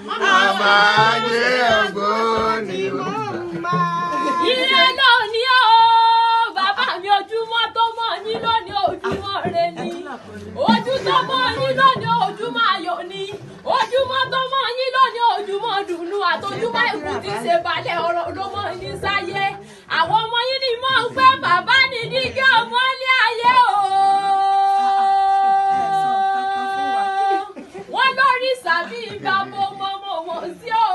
Màmá jẹ́ ògbóni. Ire lónìí o, bàbá mi, ojúmọ́ tó mọ́ yín lónìí, ojúmọ́ re ni. Ojú tó mọ́ yín lónìí, ojúmọ́ ayọ̀ ni. Ojúmọ́ tó mọ́ yín lónìí, ojúmọ́ dùnú àtojúmọ́ ìkú ti ṣe balẹ̀ ọ̀rọ̀ ló mọ́ yín sáyé. Àwọn ọmọ yín ni mò ń pẹ́ bàbá ní dígí ọmọ ilé ayé o. Wọ́n lórí sàbí bàbá ọmọ ọmọ wọn sí o.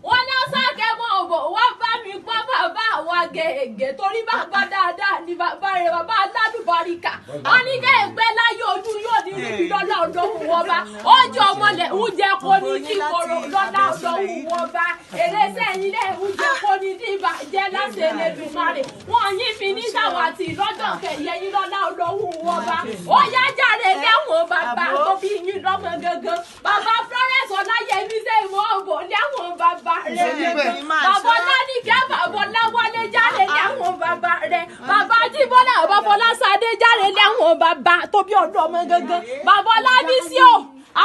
Wọ́n lọ sákẹ́ mọ́ ọ̀bọ̀ wá bá mi pọ́n bàbá àwa gẹ̀ẹ́gẹ́, torí bàbá dáadáa ni bàbá rẹ̀, bàbá alálùbáríkà. Wọ́n ní kẹ́ẹ̀pẹ́ láyé, ojú yóò ní ríbi lọ́lá ọ̀dọ́hùn wọn bá ọjọ́ ọmọlẹ̀ ń jẹ kó ní kí koro lọ́lá ọ̀dọ́hùn wọn bá èrè sẹ́yìn lẹ̀ ń jẹ kó ní dìbàjẹ́ láti Elédùmarè. Wọ́n yín fi ní sàwátì lọ́jọ́ kẹyẹ yín lọ́lá ọ̀dọ́hùn wọn bá ó yá jáde lẹ́wọ̀n bàbá tó bí yín lọ́mọ gangan, bàbá Florence Ọláyẹmí ṣe ìmọ̀ ọ̀bọ̀ lẹ́wọ̀n bàbá rẹ̀ gangan, bàbá Ọlánìkẹ́, bàbá Ọláwálé jáde lẹ́wọ̀n bàbá rẹ̀, bàbá Jíbọ́lá, bàbá Fọláṣadé jáde lẹ́wọ̀n bàbá tó bí ọ̀dọ́ ọmọ gangan, bàbá Ọlábísí o,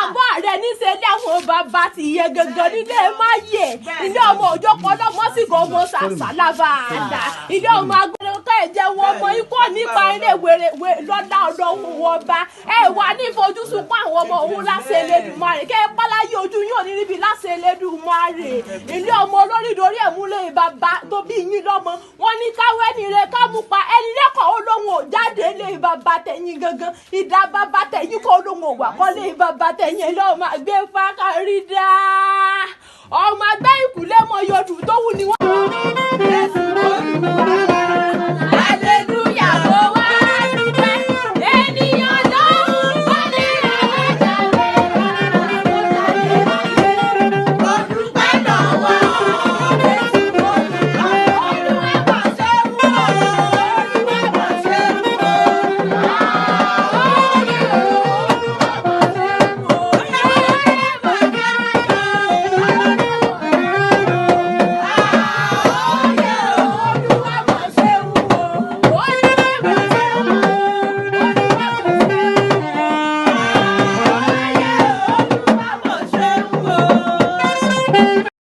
àgọ́ rẹ̀ níṣẹ́ lẹ́wọ̀n bàbá ti yẹ gangan nílé má yẹ ilé ọmọ òjò pọlọmọ sí gbọmọ sàṣàlábà àdá ilé ọmọ agbẹ̀rẹ̀ ká ẹ̀jẹ̀ wọn ọmọ ikọ́ nípa eré wèrè lọ́dà ọ̀dọ̀ òun wọn bá ẹ wà ní ìfojúsùn àwọn ọmọ òun láṣẹ Elédùmarè kẹ́ ẹ páláyé ojú yóò ní níbi láṣẹ Elédùmarè. Ilé ọmọ olórí dorí ẹ̀ múlẹ̀ bàbá tó bí yín lọ́mọ, wọn ní káwé ẹni rẹ ká mú pa ẹni lẹ́kọ̀ọ́ olóhùn ò jáde lé bàbá tẹ̀yìn gangan, ìdá bàbá tẹ̀yìn kọ́ olóhùn ò wà kọ́ lé bàbá tẹ̀yìn lọ́ọ́ máa gbé fákàrí dá ọmọ agbẹ́ ìkúlé mọ yọdù tó wù ní wọ́n.